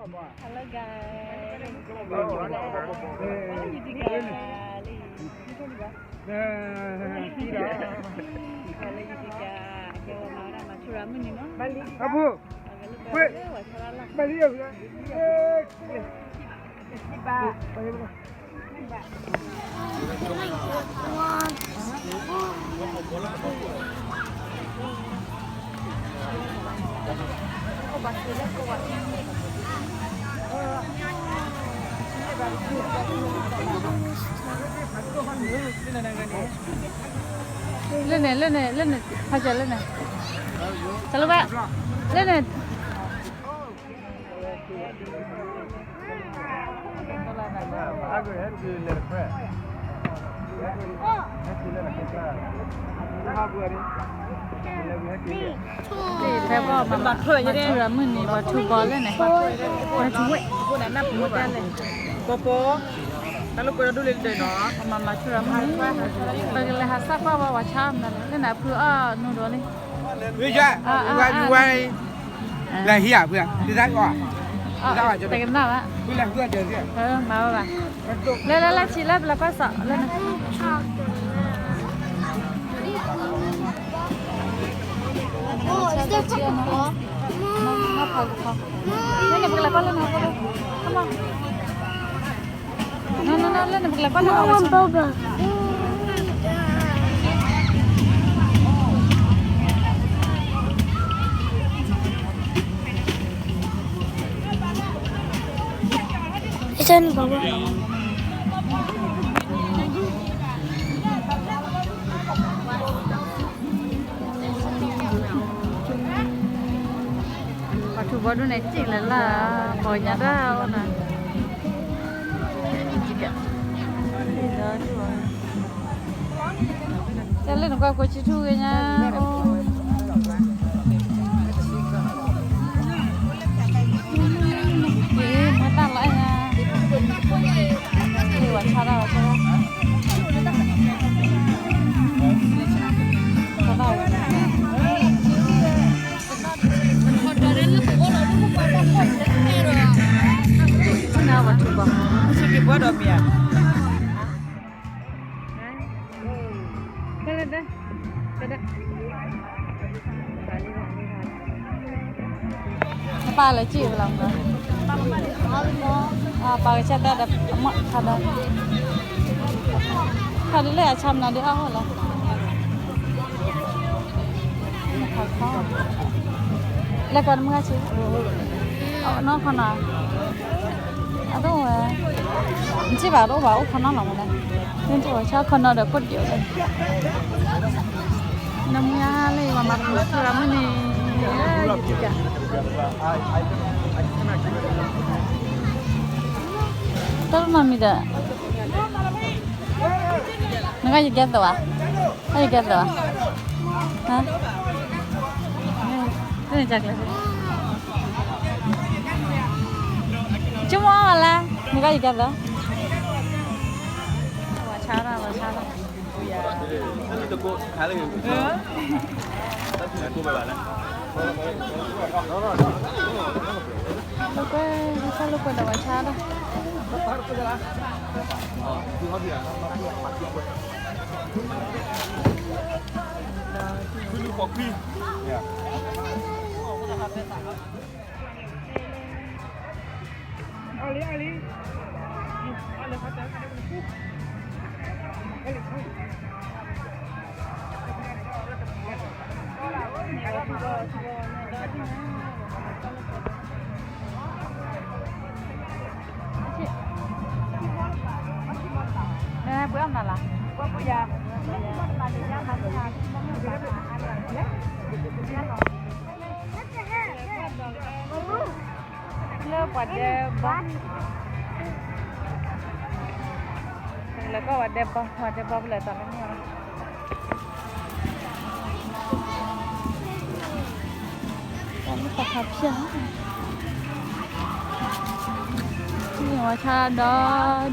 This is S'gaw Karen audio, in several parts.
Hello guys, လၢယတကး, လၢယတကး, ကဲဝဲမၤဝဲဒၣ်မၤထူရၤမုၢ်နံၤနီၤ, အဖိ, ဝဲ, ဝဲဆါလီၤလီၤ, ဘၣ်လံ, လၢန့ၣ် လၢန့ၣ် လၢန့ၣ် ဖးကၢ်လၢန့ၣ်, တၢ်လၢဘၣ်, လၢန့ၣ် ဖဲဘီမၤထူရၤမုၢ်နံၤ ပှၤထူဘီလၢန့ၣ်, ပှၤထူဝဲ, ပှၤမၤမၤထူရၤမုၢ်နံၤ ပကလဲၤဟးစၢ်ကွၢ်ဝဲ ပှၤဆါမနုၤလဲၣ် လၢန့ၣ် အဖုအီၣ်နူဒီးလံ, လၢဟံၣ်ဧါဖု, တကနၣ်ဘၣ်, လၢလၢလၢဆံးလၢပလဲၤကွၢ်စီၤလၢန့ၣ်, လၢန့ၣ်ပကလဲၤကွၢ်လၢန့ၣ်, လၢန့ၣ်ပကလဲၤကွၢ်လၢန့ၣ် ပှၤထူဘီဒိၣ်န့ၣ် စံၣ်လၢ်လၢ်, ပှၤကညီတၢ်အိၣ်နၤ, တၢ်လၢနကွၢ်ကိးဆံထူၣ်ဂ့ၤညါအိၣ်, မ့ၢ်တၢ်လီၤညါ, ဝဲဆါတၢ်, ဝဲဆါတၢ်, ဝဲဆါတၢ်, ပှၤထူဘီ, ဆူက့ၤပှၤဒီးမ့ၢ်ဧါ, တၢ်, တၢ်, နပၢ်လၢစံၣ်ဝဲလီၤ, ပၢ်ကစၢ်ဒၣ်ဒီး အမီၢ်ခါဒီး, ခါဒုးလၢအဆါမနုၤဒုးအီၣ်လီၤ, လဲၤကွၢ်တမုၢ်ဂၤဆံး, နီၢ်ခီနီၤ, အဒိၣ်ဝဲ, နထံၣ်ဘၣ်အဒိၣ်ဘၣ်အိၣ်ခီနီၤလီၤမးလဲၣ်, နထံၣ်ဝဲဆါခီနီၤဒီးကိၣ်တံၢ်ဝဲ, နမုၢ်ဂၤလၢ ပှၤမၤထူရၤမုၢ်နံၤ, ယတကး, တၢ်တနီၤမံၤဒီး, နကယကဲသိးဧါ, နကယကဲသိးဧါ, ဟါ, တန့ၣ်ကလဲၣ်, ဆိကမိၣ်အီၤလၢ, နကယကဲသိး, ဝဲဆါတၢ်, ဝဲဆါတၢ်, လၢကွဲ, လၢကွဲဒီးဝဲဆါတၢ်, လၢပှၤဒဲဘီ, လဲၤကွၢ်ဝဲဒဲဘီ, ပှၤဒဲဘီပလဲၤတီၤလၢန့ၣ်လီၤ. တၢ်လၢတၢ်ခါဖျၢၣ်, ဝဲဆါဒီ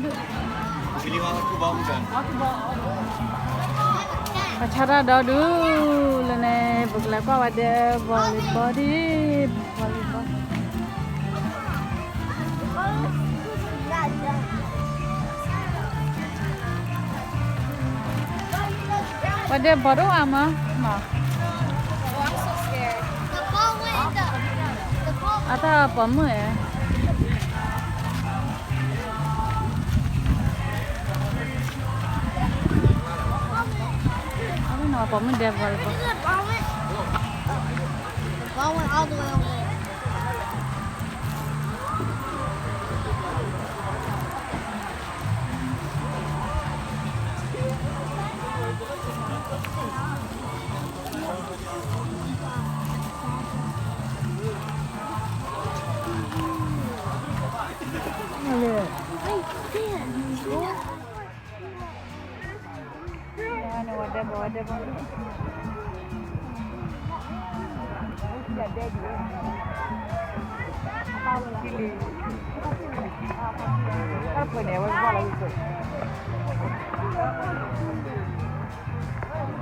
ဒူၣ်, ဝဲဆါတၢ်ဒီဒူၣ်လၢန့ၣ် ပကလဲၤကွၢ်ဝဲဒဲ volleyball ဒံး, volleyball. ပှၤဒဲးဘီးတအိၣ်အါမး, အတၢ်ပိာ်မုၣ်ဧါ, အပိာ်မုၣ်ဒဲးဘီး,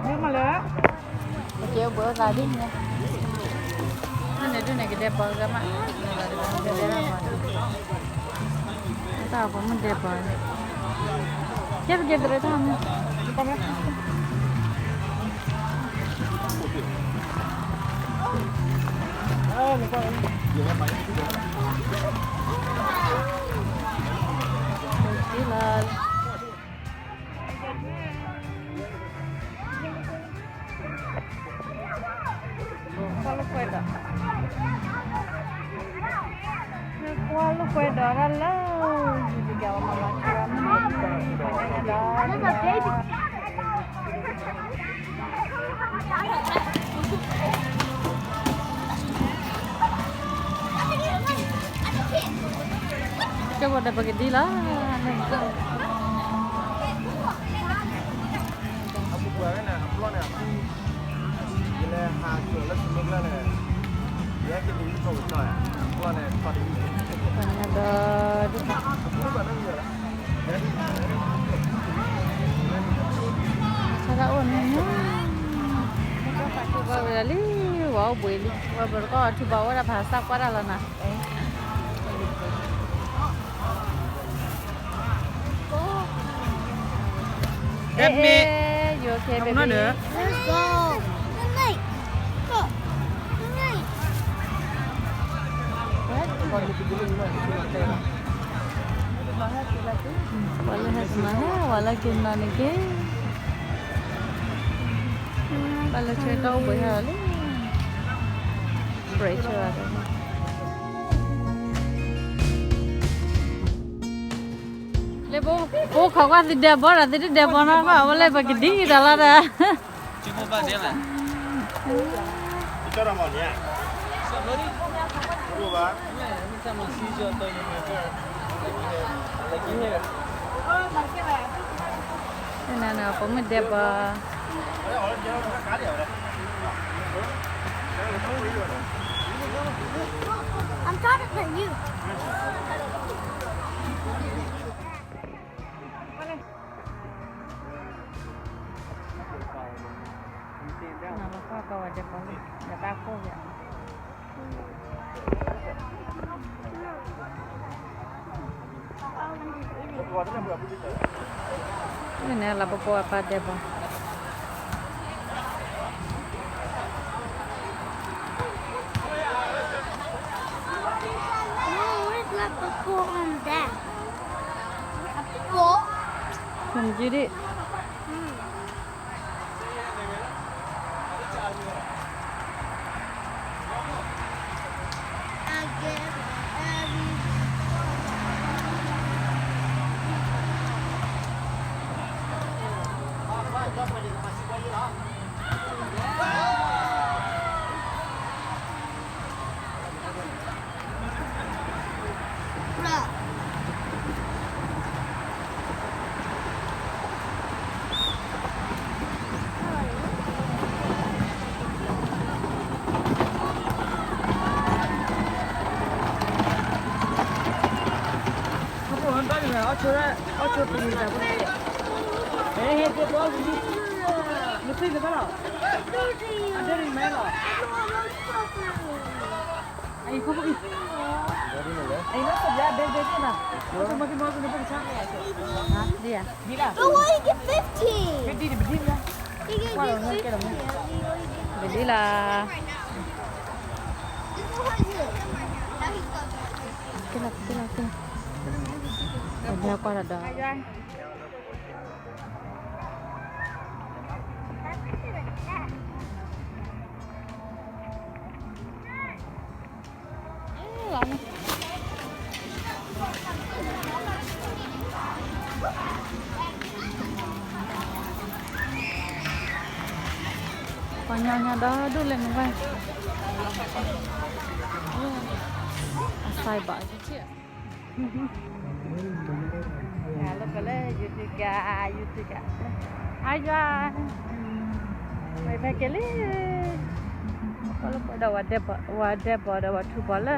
မ့ၢ်မလဲၣ်, ပကဲဘှဲသးဒ်န့ၣ်, န့ၣ်ဒုးန့ၣ်ကဒဲးဘီးဂၤမး, တၢ်ပိာ်မုၣ်ဒဲးဘီး, ယဲပကဲသရၣ်တၢ်မ့ၢ် ကွၢ်လိာ်ကွဲဒီး, ကွၢ်လိာ်ကွဲဒီးတၢ်လၢ ယူၤတကဲဝဲမၤလီၤဆူဝဲမုၢ်နံၤဒီး, ကဲဝဲဒီးပကဒံလီၤ. အပူၤကွံာ်န့ၣ် အပျီန့ၣ်အပူၤ, ယလဲၤဟးကၠိၤလၢစမ့ကျၢၢ်န့ၣ်, ယဟဲက့ၤတယုၢ်ထီၣ်ကတီၢ်, အပျီန့ၣ်ထီၣ်တယုၢ်, ဒီး ဆါတၢ်အိၣ်န့ၣ်, ဝဲဝဲလံ, ဝဲအိၣ်ဘှံးလံ, ဝဲဘၢတကီၢ်ထူဘၣ်ဝဲဒၣ်ဖးစၢ်ကွၢ်တၢ်လီၤနၤ. Baby, you okay, baby? Let's go. The lake. Look. The lake. ပှၤလၢဟဲကမၤဟဲ ပှၤလၢက့ၤနီၤန့ၣ်က့ၤ, ပှၤလၢဆၢကတီၢ်အိၣ်ဘှံးဟဲလီၤလံ, ပြဲးဆၢ လၢပအိၣ်ခိးကွၢ်သုဒဲးဘီဒီး သုတဒဲးဘီနီတဘျီ အဝဲလၢပကဒံက့ၤတၢ်လီၤဒီး, နန ပိာ်မုၣ်ဒဲးဘီ I'm taller than you. နမၤကွၢ်ကီးဝဲဒဲးဘီလံ ဒီးတၢ်ကိၢ်ယၤ, မ့ၢ်န့ၣ်လၢပပိာ်အပၢ်ဒဲးဘီ. Mom, where's my purple on that? Purple? From Judy. Mm. I get every But why you get fifteen? ဝဲလံလၢ ကဲလီၤ ကဲလီၤ ကဲလီၤ ပှၤကွၢ်တၢ်ဒီး ပှၤညီညီဒီဒူၣ်လဲၣ်နဝဲ အစၢ်ဘၣ် လၢပလၢ YouTube က YouTube က အယွၤ မ့ၢ်ဖဲက့ၤလံ ဒီး ဝၤဒဲးဘီၣ်ဒီး ဝၤထူးဘီၣ်လၢ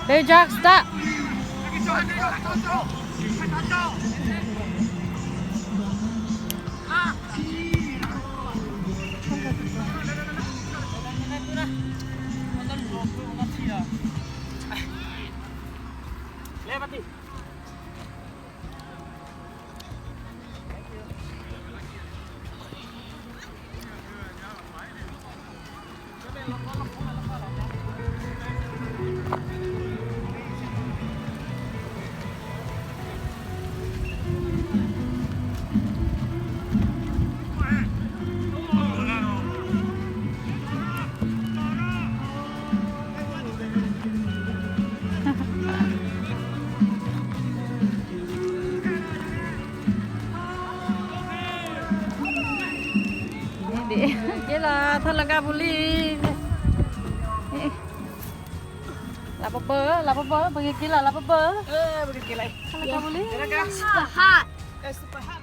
Baby Jack, stop. Kêlâ, ထီၣ်လၢကါပူၤလံ. လၢပဘၢ, လၢပဘၢ, ပကက့ၤလၢ လၢပဘၢ. ထီၣ်လၢကါပူၤလံ. Super hot. Super hot.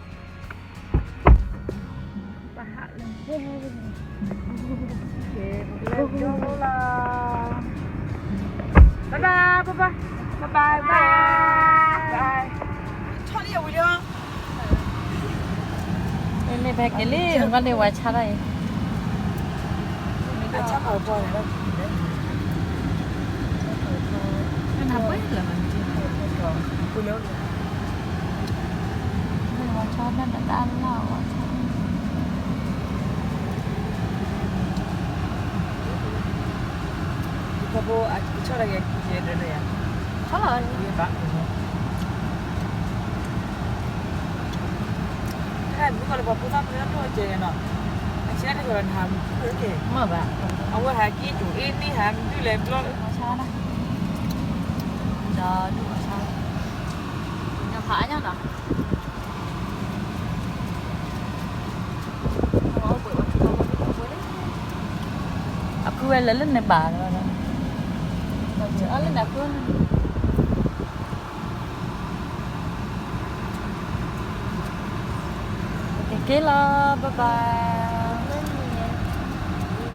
လၢ bye bye, bye bye, bye bye, bye. န့ၣ်ဖဲက့ၤလံ, ဘၣ်န့ၣ်ဝဲဆါတၢ်အံၤ, ဝဲဆါတၢ်တၢ်လၢဝဲဆါ ဆီလီၤ, တၢ်မုၣ်ကီၤလၢပှၤဖိသၣ်မုၣ်လၢဒိၣ်ကဲနီၤ, အဆၢန့ၣ်ကီးနဟးမုၣ်ကဲ, မ့ၢ်ဘၣ်, အဝဲဟးက့ၤကၠိအ့န့ၣ် ဟးမုၣ်ဒုလဲၣ်ဘျီ, ဒီးဒုးဆါ, ညါဖးအါညါနီၤ. အဖုဝဲလၢလၢန့ၣ်ဘၣ်, အလၢန့ၣ်အဖုန့ၣ်, ကက့ၤလီၤ, bye bye.